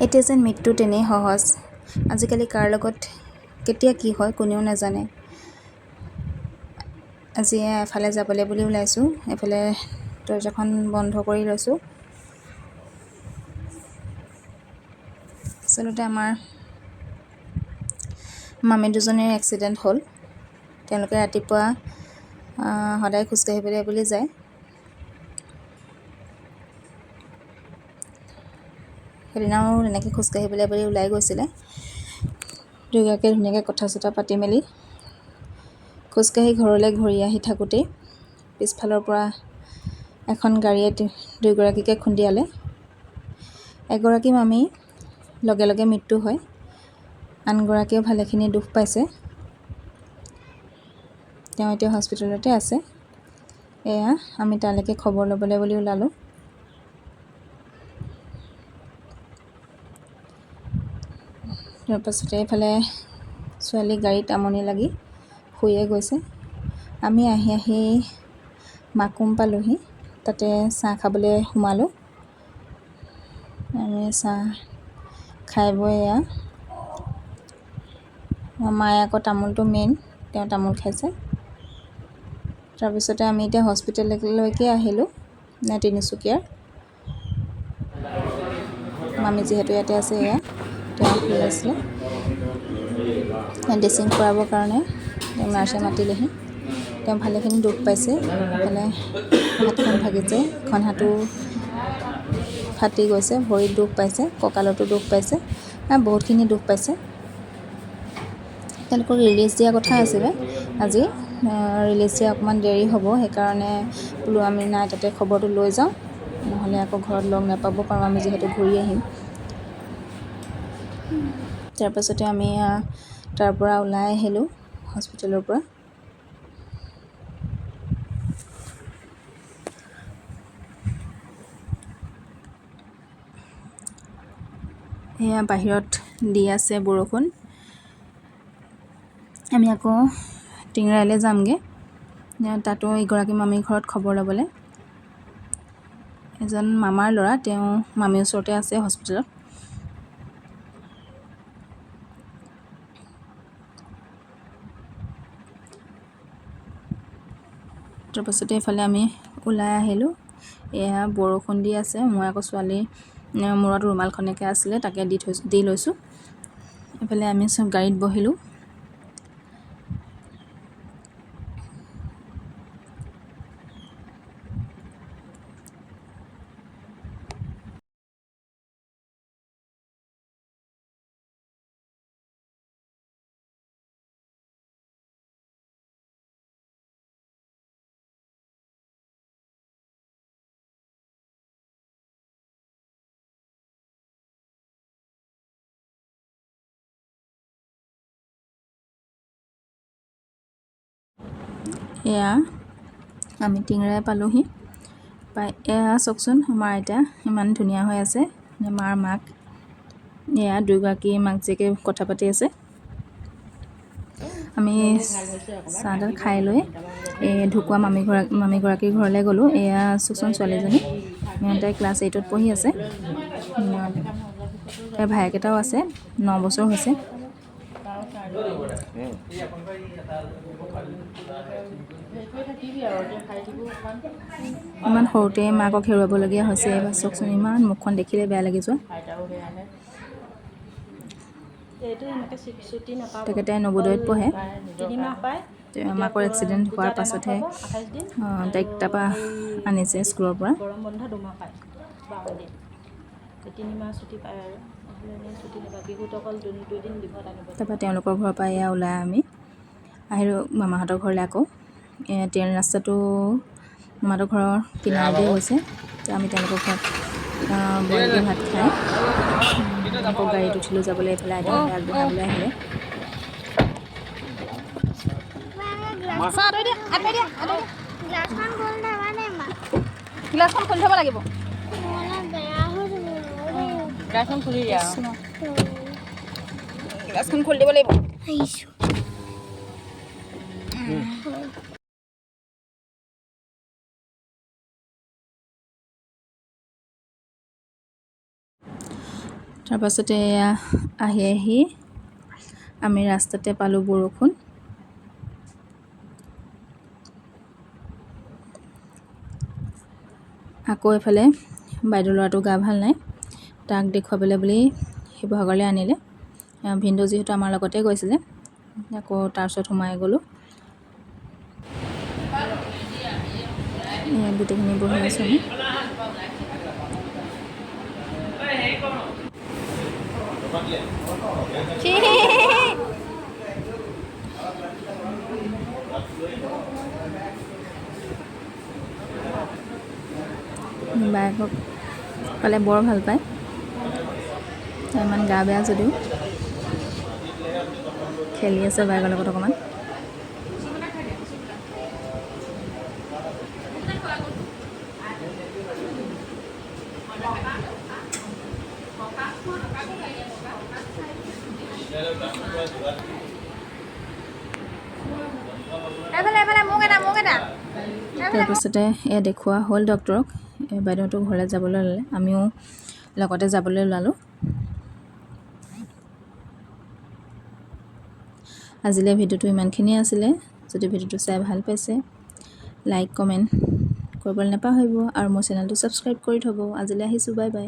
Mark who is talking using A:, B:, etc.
A: এতিয়া যেন মৃত্যু তেনেই সহজ। আজিকালি কাৰ লগত কেতিয়া কি হয় কোনেও নাজানে। আজি এফালে যাবলৈ বুলি ওলাইছোঁ, এইফালে দৰ্জাখন বন্ধ কৰি লৈছোঁ। আচলতে আমাৰ মামী দুজনীৰ এক্সিডেণ্ট হ'ল। তেওঁলোকে ৰাতিপুৱা সদায় খোজকাঢ়িবলৈ বুলি যায়। সেইদিনাও তেনেকৈ খোজকাঢ়িবলৈ বুলি ওলাই গৈছিলে। দুয়োগৰাকীয়ে ধুনীয়াকৈ কথা চথা পাতি মেলি খোজকাঢ়ি ঘৰলৈ ঘূৰি আহি থাকোঁতেই পিছফালৰ পৰা এখন গাড়ীয়ে দুয়োগৰাকীকে খুন্দিয়ালে। এগৰাকী মামী লগে লগে মৃত্যু হয়, আনগৰাকীয়েও ভালেখিনি দুখ পাইছে। তেওঁ এতিয়া হস্পিটেলতে আছে। এয়া আমি তালৈকে খবৰ ল'বলৈ বুলি ওলালোঁ। তাৰপাছতে এইফালে ছোৱালী গাড়ীত আমনি লাগি শুয়ে গৈছে। আমি আহি আহি মাকুম পালোহি, তাতে চাহ খাবলৈ সোমালোঁ। আমি চাহ খাই বৈ এয়া মায়ে আকৌ তামোলটো মেইন, তেওঁ তামোল খাইছে। তাৰপিছতে আমি এতিয়া হস্পিটেললৈকে আহিলোঁ, তিনিচুকীয়াৰ। মামী যিহেতু ইয়াতে আছে, এয়া তেওঁ শুই আছিলে। ড্ৰেছিং কৰাবৰ কাৰণে তেওঁক নাৰ্ছে মাতিলেহি। তেওঁ ভালেখিনি দুখ পাইছে, এইফালে হাতখন ভাগিছে, এখন হাতো ফাটি গৈছে, ভৰিত দুখ পাইছে, কঁকালতো দুখ পাইছে, বহুতখিনি দুখ পাইছে। তেওঁলোকক ৰিলিজ দিয়া কথা আছিলে আজি, ৰিলিজ দিয়া অকণমান দেৰি হ'ব, সেইকাৰণে বোলো আমি নাই তাতে খবৰটো লৈ যাওঁ, নহ'লে আকৌ ঘৰত লগ নাপাব পাৰোঁ, আমি যিহেতু ঘূৰি আহিম। তাৰপাছতে আমি তাৰ পৰা ওলাই আহিলোঁ হস্পিটেলৰ পৰা। এয়া বাহিৰত দি আছে বৰষুণ। আমি আকৌ টিংৰাইলৈ যামগৈ, তাতো এগৰাকী মামীৰ ঘৰত খবৰ ল'বলৈ। এজন মামাৰ ল'ৰা, তেওঁ মামীৰ ওচৰতে আছে হস্পিটেলত। তাৰপাছতে এইফালে আমি ওলাই আহিলোঁ। এয়া বৰষুণ দি আছে, মই আকৌ ছোৱালীৰ মূৰত ৰুমালখনকে আছিলে তাকে দি থৈছোঁ, দি লৈছোঁ। এইফালে আমি চব গাড়ীত বহিলোঁ। এয়া আমি টিংৰাই পালোহি পাই। এয়া চাওকচোন আমাৰ আইতা ইমান ধুনীয়া হৈ আছে, মাৰ মাক। এয়া দুয়োগৰাকী মাক জীয়েকে কথা পাতি আছে। আমি চাহডাল খাই লৈ এই ঢকুৱা মামীগৰাকীৰ ঘৰলৈ গ'লোঁ। এয়া চাওকচোন ছোৱালীজনী, তাই ক্লাছ 8ত পঢ়ি আছে। তাইৰ ভায়েক এটাও আছে, 9 বছৰ হৈছে। ইমান সৰুতে মাকক হেৰুৱাবলগীয়া হৈছে। এইবাৰ চাওকচোন ইমান মুখখন দেখিলে বেয়া লাগি যোৱা। তেখেতে নৱোদয়ত পঢ়ে। মাকৰ এক্সিডেণ্ট হোৱাৰ পাছতহে তাইক তাৰপৰা আনিছে স্কুলৰ পৰা। তাৰপৰা তেওঁলোকৰ ঘৰৰ পৰা এয়া ওলাই আমি আহিলোঁ মামাহঁতৰ ঘৰলৈ। আকৌ ট্ৰেইন ৰাস্তাটো মামাহঁতৰ ঘৰৰ কিনাৰেদি গৈছে। আমি তেওঁলোকৰ ঘৰত বইলকৈ ভাত খাই আকৌ গাড়ীত উঠিলোঁ যাবলৈ। এইফালে আইতাহঁতে আগবঢ়াবলৈ আহিলে।
B: গ্লাছখন খুলি থ'ব লাগিব। গ্লাছখন খুলি দিব লাগিব।
A: তাৰপাছতে এয়া আহি আহি আমি ৰাস্তাতে পালোঁ বৰষুণ। আকৌ এফালে বাইদেউ ল'ৰাটো গা ভাল নাই, তাক দেখুৱাবলৈ বুলি শিৱসাগৰলৈ আনিলে। ভিনদেউ যিহেতু আমাৰ লগতে গৈছিলে, আকৌ তাৰপিছত সোমাই গ'লোঁ। গোটেইখিনি বহি আছোঁ আমি। বায়েকক পালে বৰ ভাল পায়, তাই ইমান গা বেয়া যদিও খেলি আছে বায়েকৰ লগত অকণমান। তাৰপাছতে এয়া দেখুওৱা হ'ল ডক্টৰক। বাইদেউহঁতো ঘৰলৈ যাবলৈ ওলালে, আমিও লগতে যাবলৈ ওলালোঁ। আজিলৈ ভিডিঅ'টো ইমানখিনিয়ে আছিলে। যদি ভিডিঅ'টো চাই ভাল পাইছে, লাইক কমেণ্ট কৰিবলৈ নাপাহৰিব আৰু মোৰ চেনেলটো ছাবস্ক্ৰাইব কৰি থ'ব। আজিলৈ আহিছোঁ, বাই বাই।